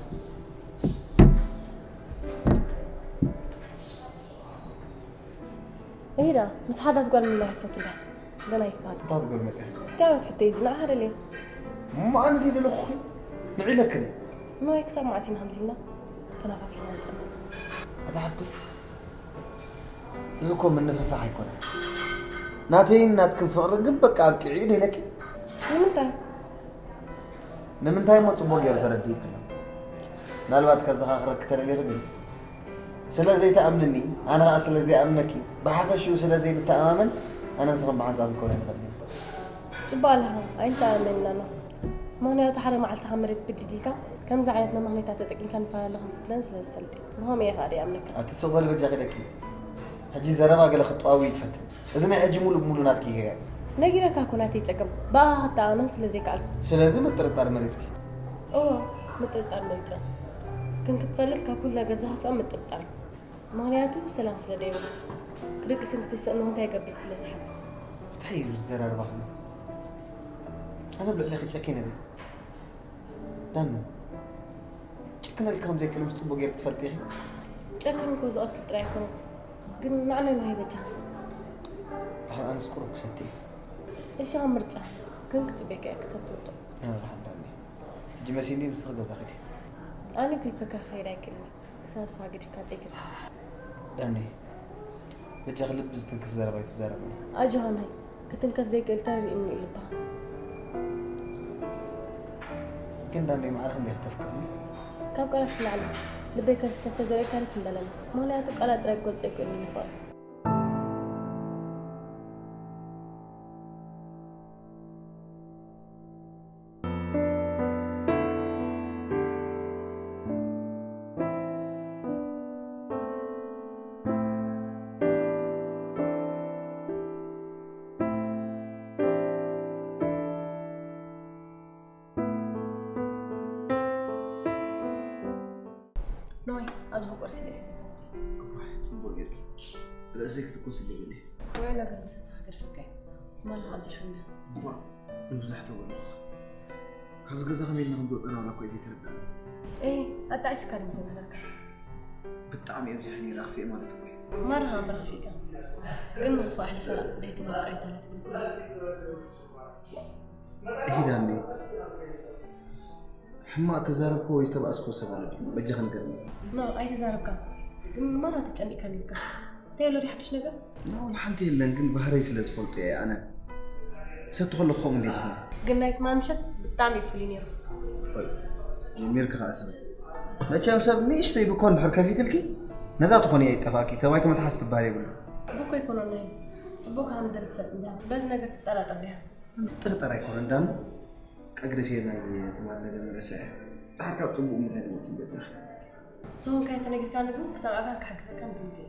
እሂዳ ምስ ሓዳስ ጓል ምንላይ ክትፈቱ እንዳ ገና ይትበሃል እንታይ ትገብር መፅያ እንታይ ዓይነት ሕቶ እዩ እዚ ንዓኻ ደልየ እሞ ኣነ ድየ ደለኹ ንዒለክን ንዋይ ክሳብ መዓስ ኢና ከምዚ ኢልና ተናፋፊና ንፀንሕ ኣታ ሓፍተይ እዚ እኮ ምንፍፋሕ ኣይኮነን። ናተይን ናትክን ፍቕሪ ግን በቃ ኣብቂዑ እዩ ዶ ኢለኪ? ንምንታይ? ንምንታይ እሞ ጽቡቕ ገይሩ ተረዲእኪ ኣሎ። ምናልባት ከዘኻኽረኪ ተደሊኺ ግን ስለ ዘይትኣምንኒ ኣነ ኸኣ ስለ ዘይኣምነኪ ብሓፈሽኡ ስለ ዘይንተኣማመን ኣነን ንስኽን ብሓንሳብ ክንከውን ኣይንኽእልን ኢና። ጽቡቕ ኣለኻ ኣይንተኣማመንና ኖህ። ምኽንያቱ ሓደ መዓልቲ ካብ መሬት ብድድ ኢልካ ከምዚ ዓይነት መመኽነይታ ተጠቂምካ ንፈላለ ክንብለን ስለ ዝፈልጥ እየ። ብኸምኡ እየ ከኣ ደይኣምነካ። ኣቲ ስቕ በሊ በጃኺ ኢለኪ። ሕጂ ዘረባ ገለ ክትጠዋውዪ ትፈትን። እዚ ናይ ሕጂ ሙሉእ ብሙሉእ ናትኪ ጌጋ እዩ። ነጊረካ እኮ ናተይ ጸገም ብኣኻ ክተኣማመን ስለ ዘይከኣልኩ። ስለዚ ምጥርጣር መሪጽኪ። እወ ምጥርጣር መሪጸ። ግን ክትፈልጥ ካብ ኩሉ ነገር ዘኽፍኣ ምጥርጣር እዩ። ምኽንያቱ ሰላም ስለ ደይብሉ ክድቅስን ክትስእን እውን እንታይ ይገብር ስለ ዝሓስብ። እንታይ እዩ ዝዘራርባኽኒ? ኣነ ኣብ ልዕሌኺ ጨኪነ ድየ? ዳኑ፣ ጭክነልኪ ከም ዘይክእል ምስ ጽቡቕ ጌርኪ ትፈልጢ ኢኺ። ጨካን እኮ ዝቐትል ጥራይ ኣይኮነን፣ ግን ንዓና ንኸይበጃኻ። ድሓር ኣነስ ቁሩብ ክሰቲ እየ። እሺ፣ ኣብ ምርጫ ግን ክጽበየካ እየ ክሳብ ትውድእ። ኣነ ደሓን ዳኒ። ሕጂ መሲኒ ንስኺ ገዛ ኺዲ። ኣነ ክሪፈካ ክኸይድ ኣይክእልን እየ፣ ክሳብ ንስኻ ገዲፍካ ደይክእል። ዳኒ፣ በጃኺ ልቢ ዝትንክፍ ዘረባ ኣይትዛረብኒ። ኣጆኻ ናይ ክትንከፍ ዘይክእል ተረዲኡኒ እዩ ልብኻ። ግን ዳንደይ ማዕረ ክንደይ ከተፍቅርኒ? ካብ ቃላት ንላዕሊ ልበይ ከፊተ ተዘርእካ ደስ ምበለኒ። ምኽንያቱ ቃላት ጥራይ ክገልጾ ኣይክእልን እዩ ፍቕሪ። ነዋይ ኣብዚ ቁርሲ ኢለ እየ መፂእ። እዋይ፣ ፅቡቅ ጌርኪ። ርእሰይ ክትኮስለይ ገለ። ወይ ነገር ምሰታ ሃገር ፈካይ። ትማሊ ኣብዚ ሓምዳ። እዋ፣ ንብዛሕ ተበልኩ። ካብዚ ገዛ ከመይ ኢልና ከም ዝወፀና ዋላ እኮ እዩ ዘይተረዳእኒ። ኤ፣ ኣጣዒስካ ድዩ ዘናደርካ? ብጣዕሚ እዮም ዝሕኒ ራኽፊ ማለት እኮ እዩ። ማራ እምበር ኣኽፊእካ። ግን ንኽፉእ ኣሕሊፋ ደይትመልጦ ኣይተረትብን። ሂዳኒ ሕማቕ ተዛረብኮ ወይ ዝተባእስኮ ሰብ ኣሎ ድዩ? በጃኻ ንገርኒ። ኖ፣ ኣይተዛረብካን። ግን ማራ ተጨኒቕካ ነይርካ። እንታይ ኣሎ ድዩ ሓድሽ ነገር? ኖ ሓንቲ የለን፣ ግን ባህረይ ስለ ዝፈልጡ እየ። ኣነ ሰቲ ከለኹ ከምኡ እንደ ዝኾነ ግን ናይቲ ትማል ምሸት ብጣዕሚ እዩ ፍሉይ ነይሩ። ቆይ ጀሚርካ ከዓ ስብ መቸም ሰብ ንእሽተይ ብኮ እንድሕር ከፊትልኪ ነዛ ትኾኒ ኣይጠፋእኪ። ተማይ ከመትሓስ ትበሃል የብሉ። ብኮ ይኮኖ ናይ ጽቡቅ ከም ደልፈጥ እንዳ በዚ ነገር ትጠራጠር ዲኻ? ጥርጠር ኣይኮነ እንዳም ቀግደፌ ናይ ትማል ነገር ንረስዐ። ድሓር ካብ ጽቡቅ ምንታይ ንወት ንበድኽ ዝኾንካዮ ተነጊርካ ንግሩ ክሳብ ኣካል ክሓግዘካ ንግምት እየ።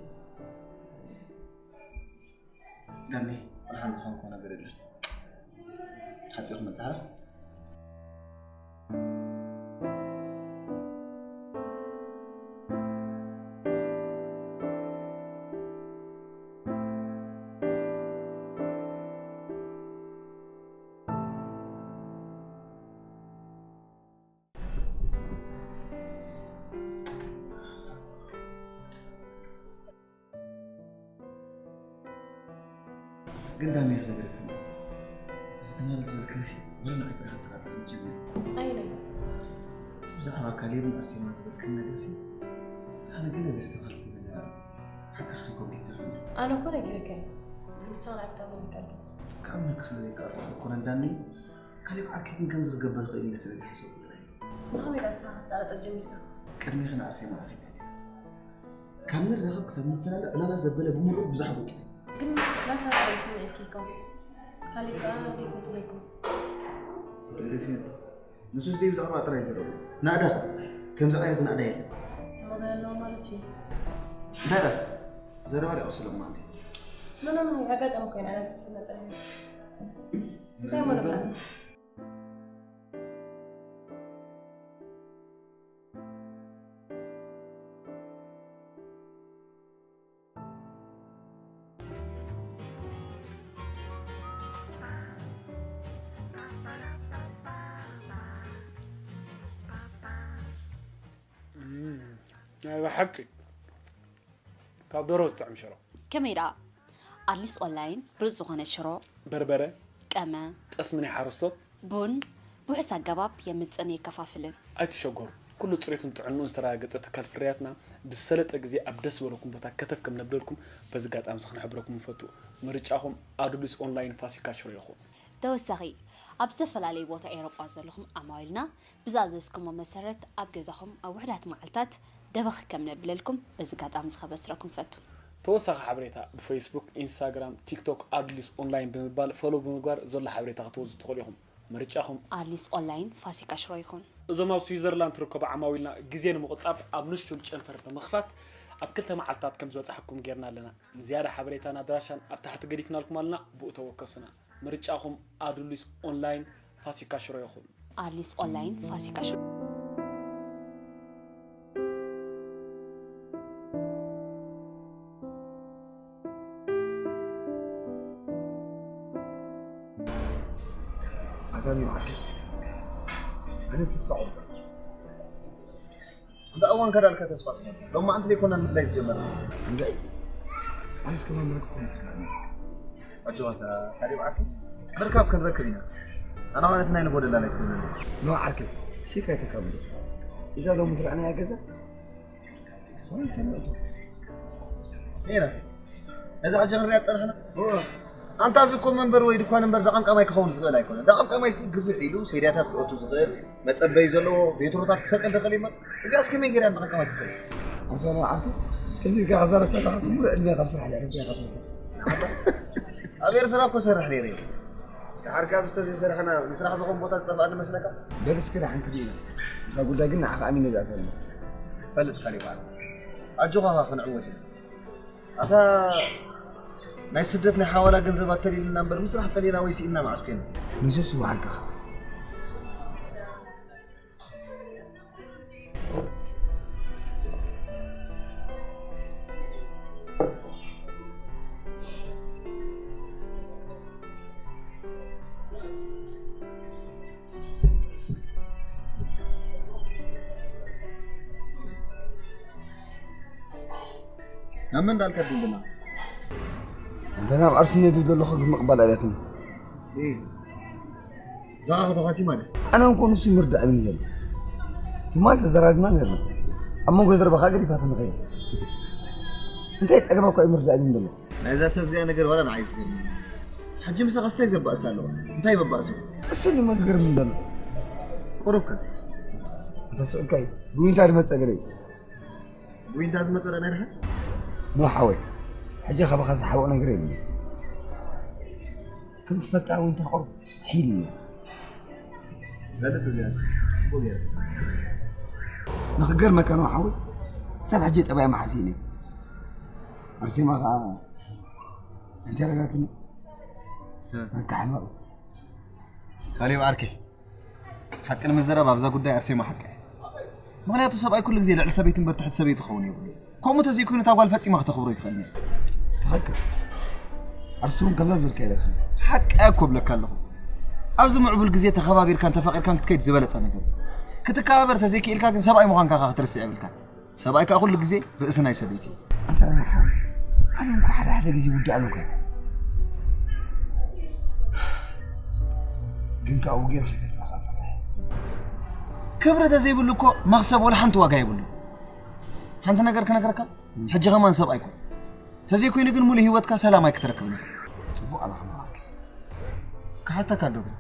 ዳኒ፣ ብርሃን ዝኾንኮ ነገር የለን። ሓፂር መፅሓፍ ግን ዳኒ ክነግረካ እዚ ትማሊ ዝበልክንሲ ወላ ንዓይ ጥራሕ ጥራጥር ጀሚሩ ኣይነይ ብዛዕባ ካሌብን ኣርሴማን ዝበልክን ነገርሲ ኣነ ገለ ዘስተባሃልኩ ነገር ኣሎ ሓቅኺ ኮንኪ ተርፍኒ ኣነ እኮ ነጊረካ እየ ግን ንስኻ ንዓይ ክታምነኒ ይከኣልካ ክኣምነኪ ስለ ዘይከኣልኩ ኣይኮነን ዳኒ ካሌብ ዓርከይ ግን ከምዚ ክገብር ይኽእል ኢለ ስለ ዝሓሰብኩ ጥራይ እዩ ብኸመይ ደኣ ንስኻ ክትጠራጠር ጀሚርካ ቅድሚኺ ንኣርሴማ ረኺበ ካብ ንራኸብ ክሳብ ንፈላለ ዕላላ ዘበለ ብምሉእ ብዛዕባኡ ጥራይ ግን ናታ ጥራይ ስምዒት ከይከውን ካሊእ ከኣ ደይፈትዎ ኣይኮን ደፊ ንሱስ ደይ ብዛዕባ ጥራይ ዝረቡ ናእዳ ከምዚ ዓይነት ናእዳ የለ መበል ኣለዎ ማለት እዩ እንታይ ዳ ዘረባ ዳ ቁስሎም ማለት መኖ ነው ያጋጠመ ኮይና ነጽፍ ነጽፍ እንታይ ማለት ነው ናይ ብሓቂ ካብ ደሮ ዝጥዕም ሽሮ። ከመይ ደኣ? ኣድሊስ ኦንላይን ብሉጽ ዝኾነ ሽሮ፣ በርበረ፣ ቀመ፣ ጠስሚ ናይ ሓረስቶት፣ ቡን ብውሑስ ኣገባብ የምጽእን የከፋፍልን። ኣይትሸገሩ፣ ኩሉ ጽሬቱን ጥዕንኡን ዝተረጋገጸ ትካል ፍርያትና ብዝሰለጠ ግዜ ኣብ ደስ ዝበለኩም ቦታ ከተፍ ከም ነብለልኩም በዚ ኣጋጣሚ እዚ ክንሕብረኩም ንፈቱ። ምርጫኹም ኣዱሊስ ኦንላይን ፋሲካ ሽሮ ይኹን። ተወሳኺ፣ ኣብ ዝተፈላለዩ ቦታ ኤውሮጳ ዘለኹም ዓማዊልና ብዝኣዘዝኩሞ መሰረት ኣብ ገዛኹም ኣብ ውሑዳት መዓልታት ደበኽ ከም ነብለልኩም በዚ ኣጋጣሚ እዚ ከበስረኩም እፈቱ። ተወሳኺ ሓበሬታ ብፈይስቡክ፣ ኢንስታግራም፣ ቲክቶክ ኣድሊስ ኦንላይን ብምባል ፎሎው ብምግባር ዘሎ ሓበሬታ ክትወስዱ ትኽእሉ ኢኹም። ምርጫኹም። ኣድሊስ ኦንላይን ፋሲካ ሽሮ ይኹን። እዞም ኣብ ስዊዘርላንድ ትርከቡ ዓማዊልና ግዜ ንምቑጣብ ኣብ ንሹል ጨንፈር ብምኽፋት ኣብ ክልተ መዓልታት ከም ዝበጻሕኩም ጌርና ኣለና። ንዝያዳ ሓበሬታን ኣድራሻን ኣብ ታሕቲ ገዲፍናልኩም ኣለና፣ ብኡ ተወከሱና። ምርጫኹም ኣዱሊስ ኦንላይን ፋሲካ ሽሮ ይኹን። ኣድሊስ ኦንላይን ፋሲካ ሽሮ። ኣዛኒ ይዝዓል ኣነ ተስፋ ቆርጠ እንዳ እዋን ከዳልካ ተስፋ ትቆርጥ ሎማዓንቲ ዘይኮና ምድላይ ዝጀመርና እንደ ኣነስ ከማን ምረክብኩም ዝስካኒ ኣጭዋታ ካሊብ ዓርኪ ምርካብ ክንረክብ ኢና ኣነ ኸዓ ነቲ ናይ ንጎደላ ናይ ክብለኒ ኖ ዓርከይ ሴካ ኣይተካብዶ እዛ ሎሚ ትረኣናያ ገዛ ሰለስተ ሚእቲ ነይራ ነዛ ሕጂ ክንሪኣ ዝጸናሕና ኣንታ እዚ እኮ መንበር ወይ ድኳን እምበር ደቐምቀማይ ክኸውን ዝኽእል ኣይኮነን። ደቐምቀማይ ሲ ግፍሕ ኢሉ ሴድያታት ክእቱ ዝኽእል መጸበዪ ዘለዎ ቬትሮታት ክሰቅል ዝኽእል እዩ እምበር እዚኣስ ከመይ ገይራ ደቐምቀማይ ትኽእል? ኣንታ ንባዕልካ ከምዚ ኢልካ ክዛረብ ከለኻስ ሙሉእ ዕድመ ካብ ስራሕ ኣሕሊፍካ ኢኻ ትመስል። ኣብ ኤርትራ እኮ እሰርሕ ነይረ እየ። ደሓር ካብ ዝተዘይሰርሕና ንስራሕ ዝኾን ቦታ ዝጠፍኣኒ መስለካ? በል እስኪ ደሓን ክድኢና እዛ ጉዳይ ግን ንዓኻ ኣሚነ ዝኣተኒ። ፈልጥ ካሊእ በዓል ኣጆኻ ክንዕወት ኢና። ኣታ ናይ ስደት ናይ ሓዋላ ገንዘብ ኣተሊልና እምበር ምስራሕ ጸሊና ወይ ስኢንና መዓስ ኮይና። ንሱስ እወ ሓቅኻ። ናብ መን ዳልካ ድንግና? ኣንተ ናብ ዓርሲ ነዱ ዘለኹ ግን ምቕባል ኣብያትኒ። እዛ ከተኻሲ ማለት ኣነ እንኮ ንሱ ምርዳእ እብኒ ዘሎ ትማል ተዘራሪብና ነርና ኣብ መንጎ ዘረባኻ ገዲፋትኒ ኸይደ እንታይ ጸገማ እኳ እዩ ምርዳእ እዩ እንደሎ። ናይዛ ሰብ እዚኣ ነገር ዋላ ንዓይ ዝገርም። ሕጂ ምሳኻ ስታይ ዘባእስ ኣለዋ። እንታይ በባእሶ? እሱን እዩ መዝገርም እንደሎ። ቁሩብከ? እንተ ስእልካይ ብዊንታ ዝመጸ ገለ እዩ። ብዊንታ ዝመጸ ዶ ናይ ደሓን? ኖ ሓወይ፣ ሕጂ ካባኻ ዝሓብኦ ነገር የብለይ። ከም ትፈልጣ ዊንታ ቁሩብ ሒል እዩ። ፈልጥ እዚኣስ ጽቡቅ ገይረ። ንኽገርመካ ነው ሓወይ፣ ክሳብ ሕጂ ጠባይ መሓሲእኒ። ኣርሴማ ከዓ እንተረዳትኒ ናትካ ሕማቕ። ካሌብ ዓርከይ፣ ሓቂ ንምዝራብ ኣብዛ ጉዳይ ኣርሴማ ሓቂ እያ። ምኽንያቱ ሰብኣይ ኩሉ ግዜ ልዕሊ ሰበይቲ እምበር ትሕቲ ሰበይቲ ክኸውን የብሉ። ከምኡ ተዘይኮይኑ እታ ጓል ፈጺማ ክተኽብሮ ይትኽእል እያ። ትኽክል። ኣርሲ እውን ከምዛ ዝበልካ ኢላትኒ። ሓቂ እያ እኮ እብለካ ኣለኹ። ኣብዚ ምዕቡል ግዜ ተኸባቢርካን ተፋቒርካን ክትከይድ ዝበለጸ ነገር እዩ። ክትከባበር ተዘይክኢልካ ግን ሰብኣይ ምዃንካ ከኣ ክትርስዕ የብልካን። ሰብኣይ ከኣ ኩሉ ግዜ ርእሲ ናይ ሰበይቲ እዩ። ኣንታ ረብሓ ኣነ እንኳ ሓደ ሓደ ግዜ ውዳእ ኣለኩ። ግን ከኣ ውግር ከይከስራኻ ፈራሕ። ክብሪ ተዘይብሉ እኮ መኽሰብ ወላ ሓንቲ ዋጋ የብሉ። ሓንቲ ነገር ክነግረካ፣ ሕጂ ከማን ሰብኣይ ኩን። ተዘይኮይኑ ግን ሙሉእ ህይወትካ ሰላም ኣይክትረክብን ኢኻ። ጽቡቕ ኣለኻ ንዓኪ። ክሓተካ ዶ ግን?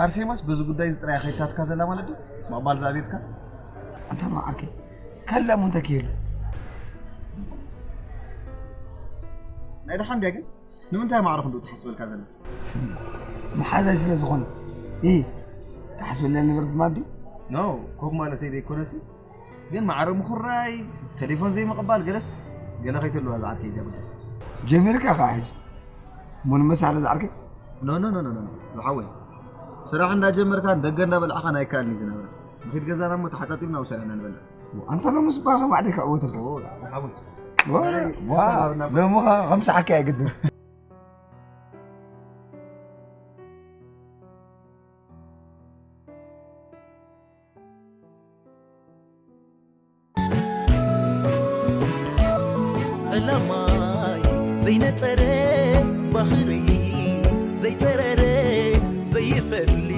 ኣርሴማስ በዚ ጉዳይ እዚ ጥራይ ከይታትካ ዘላ ማለት ድዩ? ምቕባል ዝኣቤትካ? ኣንታ ነው ዓርከይ። ካልእ እሞ እንታይ ክህሉ? ናይ ደሓን ድያ ግን? ንምንታይ ማዕረ ክንድኡ ትሓስበልካ ዘላ? መሓዛይ ስለ ዝኾነ። ኢ ትሓስበለኒ ነበር ብማዲ? ኖ፣ ኮክ ማለተይ ዘይኮነሲ ግን ማዕረ ምኹራይ፣ ቴሌፎን ዘይምቕባል ገለስ ገለ ከይተልዋ ዝዓርከይ እዚኣ ጉዳይ። ጀሚርካ ከዓ ሕጂ እሞ ንመሳለ ዝዓርከይ። ኖ ኖ ኖ ኖ ኖ ዝሓወይ፣ ስራሕ እንዳጀመርካ ደገ እንዳበላዕኻን ኣይከኣልን እዩ ዝናብራ። ንኺድ ገዛና እሞ ተሓጻጺብና ውሳኔና ንበልዕ። ኣንታ ሎምስ ባኻ ባዕለይ ከዕወተልካ። ኦ ዝሓወይ። ወረ ዋ ሎምኻ ከምስሓካ እየ ግድን። ዕላማይ ዘይነጸረ ባህሪ ዘይጸረረ ዘይፈሊ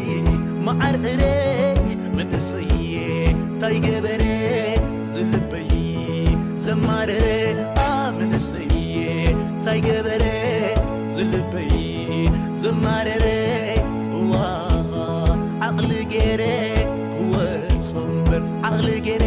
መዓር እረ መንእሰየ ታይ ገበረ ዝልበይ ዘማረረ ኣ መንእሰየ ታይ ገበረ ዝልበይ ዘማረረ ዋ ዓቕሊ ገይረ ክወጾ እምበር ዓቕሊ ገይረ